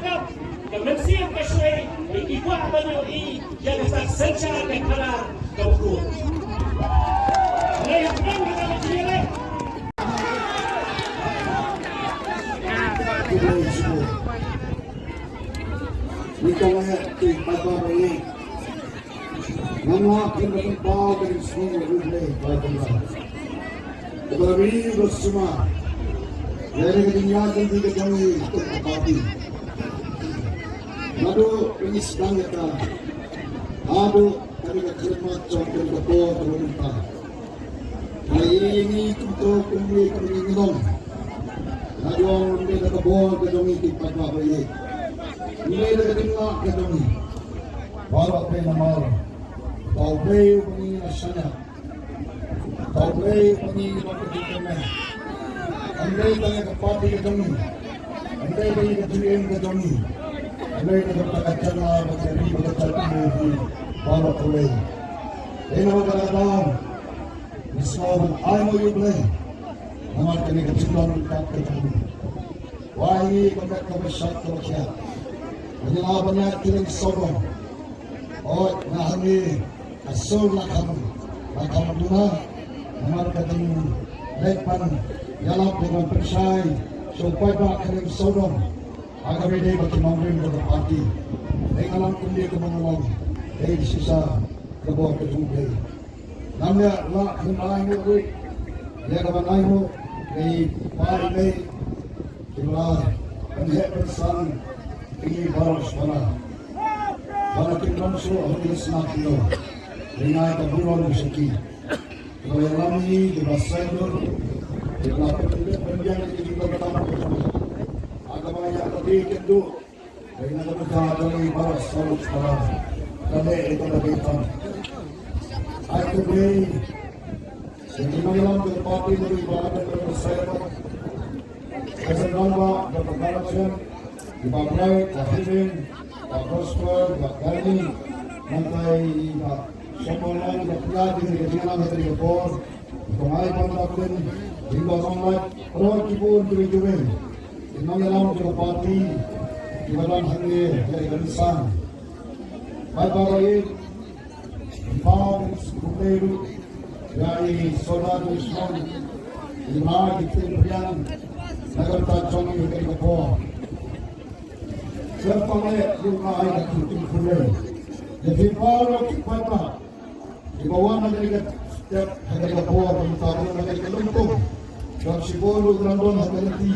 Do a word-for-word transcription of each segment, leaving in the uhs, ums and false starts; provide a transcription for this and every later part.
Ka mynsiem ka shlei, ba ki kwah ban ïohi ïa ka sak synshar ka khadar kaba khuid. Ngi hap ban ïa ka mynsiem. Ngi ka leh ki paidbah ba ïeit. Nga ngeit ba phin pynpaw ka jingsngew ïa U Blei ba ka la. Kaba ri ba sumar. Ïa ka jingïaid lynti ka jong ngi kum ka party. Naduh ba ngi sdang ïa ka. Haduh kane ka khyllipmat jong kane ka por kaba mynta. Nga ïohi kumto kumne kumne ngi long. Nga ong ym dei da ka bor ka jong ngi ki paidbah ba ïeit. Ym dei da ka jinglah ka jong ngi. Baroh phi namar ba U Blei uba ngi la shaniah. Ba U Blei uba ngi la ka jingkyrmen. Ym dei tang ïa ka party ka jong ngi. Ym dei tang ïa ka jingim ka jong ngi. Ym dei tang ïa ka jingim ka jong ngi. Baroh U Blei. Dei namar kata ka daw. Ngi sngewbha ban ai nguh ïa U Blei namar kane ka jingdon ryngkat ka jong ngi. Wai ngi ka met kaba shait kaba khiah. Ngi la ban ïaid ki lieng sawdong. Oi, nga hangne ka sur la kham, la kham duna. Namar ka jingleit ban ïalap ban pynshai sha u paidbah ka lieng sawdong. Ha kaba ïadei bad ki nongrim jong ka party. Dei ka long kumne kaba nga long. Dei shisha ka bor ka jong U Blei. Ngam lah ban ai nguh ruh ïa ka ban ai nguh ïa i pa i mei kiba la pynheh pynsan ïa ngi baroh shuwa. Ba la kin long shuh ha ngi sngap ïa u. Ïa nga ka burom sha ki. Kiba ïalam ïa ngi kiba sngewbha. Kiba la pynbiang ïa ki jingdonkam. Ha kaba ïa ka dei kin duh. Dei na ka bynta jong ngi baroh saw para. Ka dei ïa kaba dei tam. Ai khublei ïa ki nongïalam jong ka party, ngi ba da ka sait. Ka sait nong ba da ka direction. Ïa Bah Bright, Bah Hiding, Bah Prosper, Bah Gani. Nangta ïa Bah Shamon, ïa Bah Pla, ïa ka jingïalam ha kane ka por. Kong ai ban da pyn, ïa Bah Nonglait, baroh ki bun kiba ïeit. Ki nongïalam jong ka party kiba don hangne ïa ka rynsan. Paidbah ba ïeit, ngi paw ban sngewbha ruh ïa i Sordar Dushman, i ma ki ktien pdiang na ka bynta jong ngi ha kane ka por. Sngewbha leh ruh nga ai ka kyrteng khublei ïa phi baroh ki paidbah. Kiba wan ha kane ka step, ha kane ka por, mynta ruh ha kane ka lympung. Don shibun ruh ba don ha kane ka lynti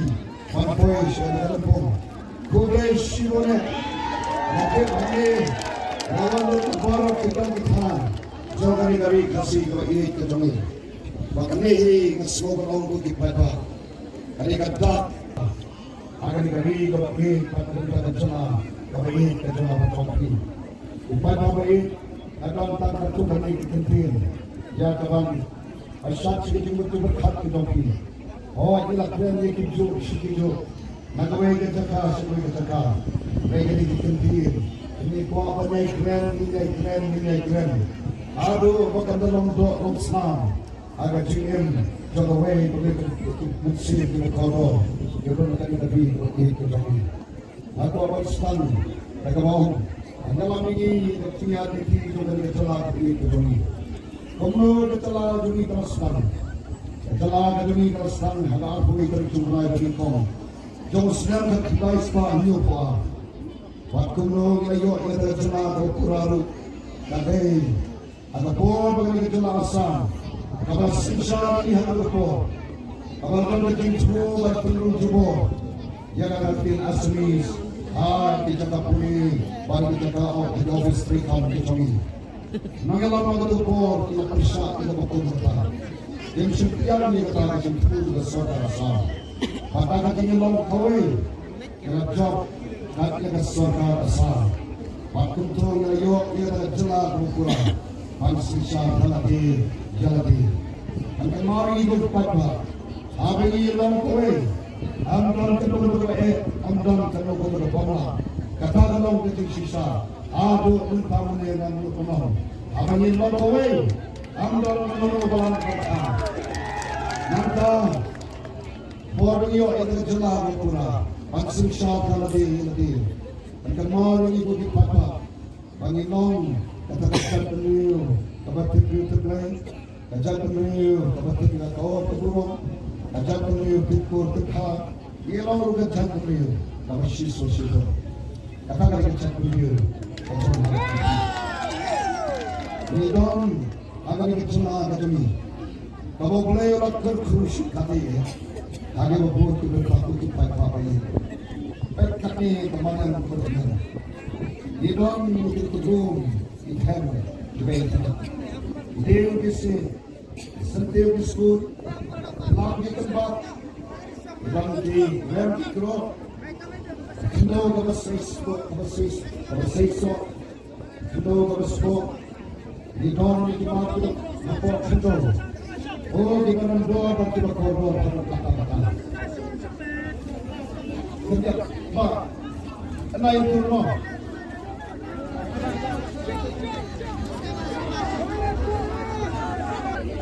ban poi sha kane ka lympung. Khublei shibun eh. Nga tip hangne la wan ruh baroh ki don ki thaiñ jong kane ka ri Khasi kaba ïeit ka jong ngi. Ba kane hi nga sngew ban ong ko ki paidbah, kane ka dak ha kane ka ri kaba ïeit, bad kane ka jylla kaba ïeit, ka jylla ba jong phi. Ki paidbah ba ïeit, nga don tang katto katne ki kyntien ïa ka ban pynshad sha ki jingmut jingpyrkhat ki jong phi. Hooid, ngi la kren ïa kijuh shi kijuh na kawei ka jaka sha kawei ka jaka. Hynrei kine ki kyntien ngi kwah ban ïai kren, ngi ïai kren, ngi ïai kren haduh ba kan da long doh long snam ha ka jingim jong kawei pa kawei ka mynsiem, kawei ka kordor, kaba don ha kane ka ri kaba ïeit ka jong ngi. Nga kwah ban sdang da kaba ong, nga lam ïa ngi ka jingïaid lynti jong kane ka jylla kaba ïeit ka jong ngi. Kumno ka jylla jong ngi ka la sdang? Ka jylla ka jong ngi ka la sdang ha ka arphew wei tarik jong u bnai ba nyngkong jong u snem khatkhyndai spah hynñiewphew ar. Bad kumno ngi la ïoh ïa ka jylla kaba pura ruh? Ka dei ha ka por ba kane ka jylla Assam kaba synshar ïa ngi, ha ka por kaba don ka jingthmu bad pynrung jubor ïa ka ktien Assamese ha ki jaka pule bad ki jaka, oh, ki office treikam ki jong ngi. Nongïalam ha ka por ki la pyrshah ïa kaba kum kata. Kim shym pdiang ïa kata ka jingthmu ka sorkar Assam. Bad kata ka jinglong kawei Ka la jop kat ïa ka sorkar Assam. Bad kumta ngi la ïoh ïa ka jylla kaba pura ban synshar ha lade ïa lade. Hynrei ma ngi ki paidbah, haba ngi long kawei, ym don kano kano kaba eh, ym don kano kano kaba bymlah. Kata ka long ka jingshisha. Haduh mynta mynne ngan ïoh kumno? Haba ngi long kawei, ym don kano kano kaba lah ban kata. Nangta Bor ba ngi ïoh ïa ka jylla ba pura. Ban synshar ha lade ïa lade. Ban kynmaw ïa ngi ko ki paidbah ba ngi long kata ka jaitbynriew kaba tip briew tip Blei, ka jaitbynriew kaba tip ïa ka or ka burom, ka jaitbynriew tip kur tip kha. Ngi long ruh ka jaitbynriew kaba shisha shisha. Kata ka dei ka jaitbynriew kaba ngi don ha kane ka jylla ka jong ngi. Kaba U Blei u la kyrkhu shisha kata ïa ngi. Ha kaba bun ki briew ba ki paidbah ba ïeit. Peit katne ka madan ka jong ngi. Ngi don ki tubun ki them ki bei. Dei ki si Syntiew ki skur, plang ki tymbat, ki bang ki rem ki krok, khyndew kaba sei stok, kaba sei, kaba sei sok, khyndew kaba stok, ki dor ki mat ki ba pok khyndew. O ki ba nam dor bad ki ba kordor, kaba kata kata. Kyndiat ba, anai tur mo.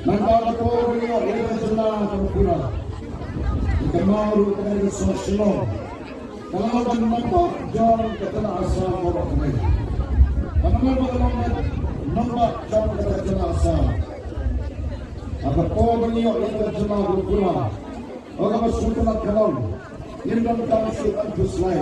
Nangta ka por ba ïoh ïa ka jylla ka Mawkyrwat. Ïa ka Mawkyrwat ka dei ka sor Shillong. Ka la long ka nongbah jong ka jylla Assam baroh kawei. Ka nongbah ka long ka nongbah jong ka jylla Assam. Ha ka por ba ïoh ïa ka jylla ka Mawkyrwat. Ïa kaba sngewtynnat ka long, ngim don tang shu khuslai,